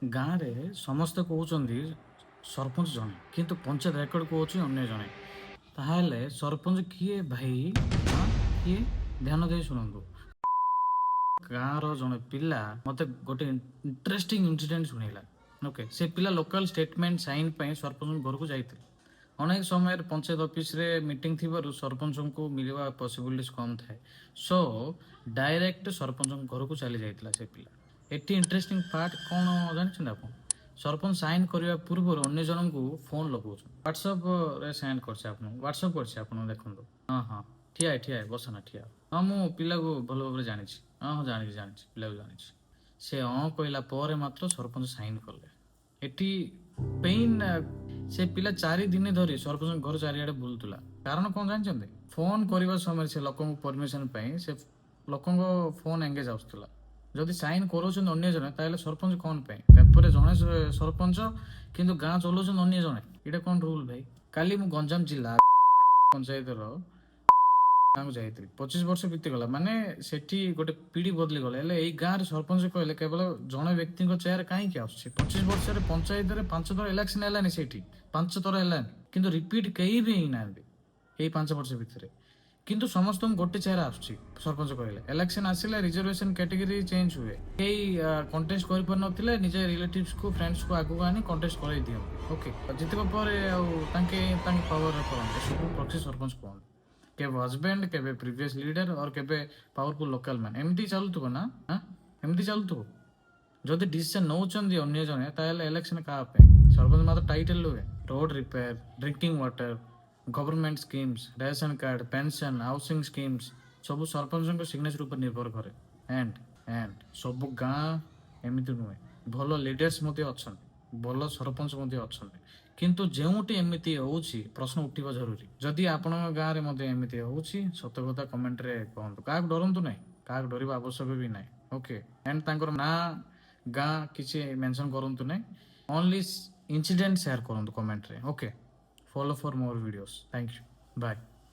ଗାଁରେ ସମସ୍ତେ କହୁଛନ୍ତି ସରପଞ୍ଚ ଜଣେ, କିନ୍ତୁ ପଞ୍ଚାୟତ ରେକର୍ଡ କହୁଛି ଅନ୍ୟ ଜଣେ। ତାହେଲେ ସରପଞ୍ଚ କିଏ ଭାଇ? ହଁ, କିଏ? ଧ୍ୟାନ ଦେଇ ଶୁଣନ୍ତୁ। ଗାଁର ଜଣେ ପିଲା ମତେ ଗୋଟେ ଇଣ୍ଟରେଷ୍ଟିଂ ଇନସିଡେଣ୍ଟ ଶୁଣେଇଲା। ଓକେ, ସେ ପିଲା ଲୋକାଲ ଷ୍ଟେଟମେଣ୍ଟ ସାଇନ୍ ପାଇଁ ସରପଞ୍ଚଙ୍କ ଘରକୁ ଯାଇଥିଲେ। ଅନେକ ସମୟରେ ପଞ୍ଚାୟତ ଅଫିସରେ ମିଟିଂ ଥିବାରୁ ସରପଞ୍ଚଙ୍କୁ ମିଳିବା ପସିବିଲିଟିସ୍ କମ୍ ଥାଏ। ସୋ ଡାଇରେକ୍ଟ ସରପଞ୍ଚଙ୍କ ଘରକୁ ଚାଲି ଯାଇଥିଲା ସେ ପିଲା। ଏଠି ଇଣ୍ଟରେଷ୍ଟିଂ ପାର୍ଟ କ'ଣ ଜାଣିଛନ୍ତି ଆପଣ? ସରପଞ୍ଚ ସାଇନ୍ କରିବା ପୂର୍ବରୁ ଅନ୍ୟ ଜଣଙ୍କୁ ଫୋନ୍ ଲଗାଉଛନ୍ତି। ହ୍ୱାଟ୍ସଆପ୍ରେ ସେଣ୍ଡ କରିଛି ଆପଣଙ୍କୁ, ହ୍ୱାଟ୍ସଆପ୍ କରିଛି ଆପଣ, ଦେଖନ୍ତୁ। ହଁ, ଠିଆ ଠିଆ, ବସ ନା, ଠିଆ। ହଁ, ମୁଁ ପିଲାକୁ ଭଲ ଭାବରେ ଜାଣିଛି। ହଁ, ଜାଣିଛି, ଜାଣିଛି, ପିଲାକୁ ଜାଣିଛି। ସେ ହଁ କହିଲା ପରେ ମାତ୍ର ସରପଞ୍ଚ ସାଇନ୍ କଲେ। ଏଠି ପେଇନ୍, ସେ ପିଲା 4 ଦିନ ଧରି ସରପଞ୍ଚଙ୍କ ଘର ଚାରିଆଡ଼େ ବୁଲୁଥିଲା। କାରଣ କ'ଣ ଜାଣିଛନ୍ତି? ଫୋନ୍ କରିବା ସମୟରେ ସେ ଲୋକଙ୍କ ପରମିଶନ ପାଇଁ ସେ ଲୋକଙ୍କ ଫୋନ୍ ଏଙ୍ଗେଜ ଆସୁଥିଲା। ଯଦି ସାଇନ୍ କରାଉଛନ୍ତି ଅନ୍ୟ ଜଣେ, ତାହେଲେ ସରପଞ୍ଚ କ'ଣ ପାଇଁ? ପେପରରେ ଜଣେ ସରପଞ୍ଚ, କିନ୍ତୁ ଗାଁ ଚଲାଉଛନ୍ତି ଅନ୍ୟ ଜଣେ। ଏଇଟା କ'ଣ ରୁଲ୍ ଭାଇ? କାଲି ମୁଁ ଗଞ୍ଜାମ ଜିଲ୍ଲା ପଞ୍ଚାୟତର ଗାଁକୁ ଯାଇଥିଲି। 25 ବର୍ଷ ବିତିଗଲା, ମାନେ ସେଠି ଗୋଟେ ପିଢି ବଦଳିଗଲା, ହେଲେ ଏଇ ଗାଁରେ ସରପଞ୍ଚ କହିଲେ କେବଳ ଜଣେ ବ୍ୟକ୍ତିଙ୍କ ଚେୟାର କାହିଁକି ଆସୁଛି? 25 ବର୍ଷରେ ପଞ୍ଚାୟତରେ ପାଞ୍ଚ ଥର ଇଲେକ୍ସନ ହେଲାନି ସେଇଠି, ପାଞ୍ଚ ଥର ହେଲାନି, କିନ୍ତୁ ରିପିଟ୍ କେହି ବି ହେଇନାହାନ୍ତି ଏଇ 5 ବର୍ଷ ଭିତରେ। କିନ୍ତୁ ସମସ୍ତଙ୍କୁ ଗୋଟେ ଚେୟାର ଆସୁଛି ସରପଞ୍ଚ କହିଲେ। ଇଲେକ୍ସନ ଆସିଲେ ରିଜର୍ଭେସନ କ୍ୟାଟେଗୋରୀ ଚେଞ୍ଜ ହୁଏ। କେହି କଣ୍ଟେଷ୍ଟ କରିପାରୁନଥିଲେ, ନିଜ ରିଲେଟିଭ୍ସକୁ, ଫ୍ରେଣ୍ଡସକୁ ଆଗକୁ ଆଣି କଣ୍ଟେଷ୍ଟ କରେଇ ଦିଅନ୍ତି। ଓକେ, ଜିତିବା ପରେ ଆଉ ତାଙ୍କେ ତାଙ୍କ ପାୱାରରେ କରନ୍ତି। ସବୁ ପ୍ରକ୍ସି ସରପଞ୍ଚ କୁହନ୍ତି। କେବେ ହଜବେଣ୍ଡ, କେବେ ପ୍ରିଭିୟସ୍ ଲିଡର ଅର୍ କେବେ ପାୱାରଫୁଲ ଲୋକାଲ ମ୍ୟାନ୍। ଏମିତି ଚାଲୁଥିବ ନା? ହାଁ, ଏମିତି ଚାଲୁଥିବ। ଯଦି ଡିସିସନ ନେଉଛନ୍ତି ଅନ୍ୟ ଜଣେ, ତାହେଲେ ଇଲେକ୍ସନ କାହା ପାଇଁ? ସରପଞ୍ଚ ମାତ୍ର ଟାଇଟଲ ହୁଏ। Road repair, drinking water, government schemes, ration card, pension, housing schemes ସବୁ ସରପଞ୍ଚଙ୍କ ସିଗ୍ନେଚର ଉପରେ ନିର୍ଭର କରେ। ଆଣ୍ଡ ସବୁ ଗାଁ ଏମିତି ନୁହେଁ। ଭଲ ଲିଡର୍ସ ମଧ୍ୟ ଅଛନ୍ତି, ଭଲ ସରପଞ୍ଚ ମଧ୍ୟ ଅଛନ୍ତି। କିନ୍ତୁ ଯେଉଁଠି ଏମିତି ହେଉଛି, ପ୍ରଶ୍ନ ଉଠିବା ଜରୁରୀ। ଯଦି ଆପଣଙ୍କ ଗାଁରେ ମଧ୍ୟ ଏମିତି ହେଉଛି, ସତ କଥା କମେଣ୍ଟରେ କୁହନ୍ତୁ। କାହାକୁ ଡରନ୍ତୁ ନାହିଁ, କାହାକୁ ଡରିବା ଆବଶ୍ୟକ ବି ନାହିଁ। ଓକେ, ଆଣ୍ଡ ତାଙ୍କର ନାଁ, ଗାଁ କିଛି ମେନସନ୍ କରନ୍ତୁ ନାହିଁ। ଓନ୍ଲି ଇନସିଡେଣ୍ଟ ସେୟାର କରନ୍ତୁ କମେଣ୍ଟରେ। Okay, follow for more videos. Thank you, bye.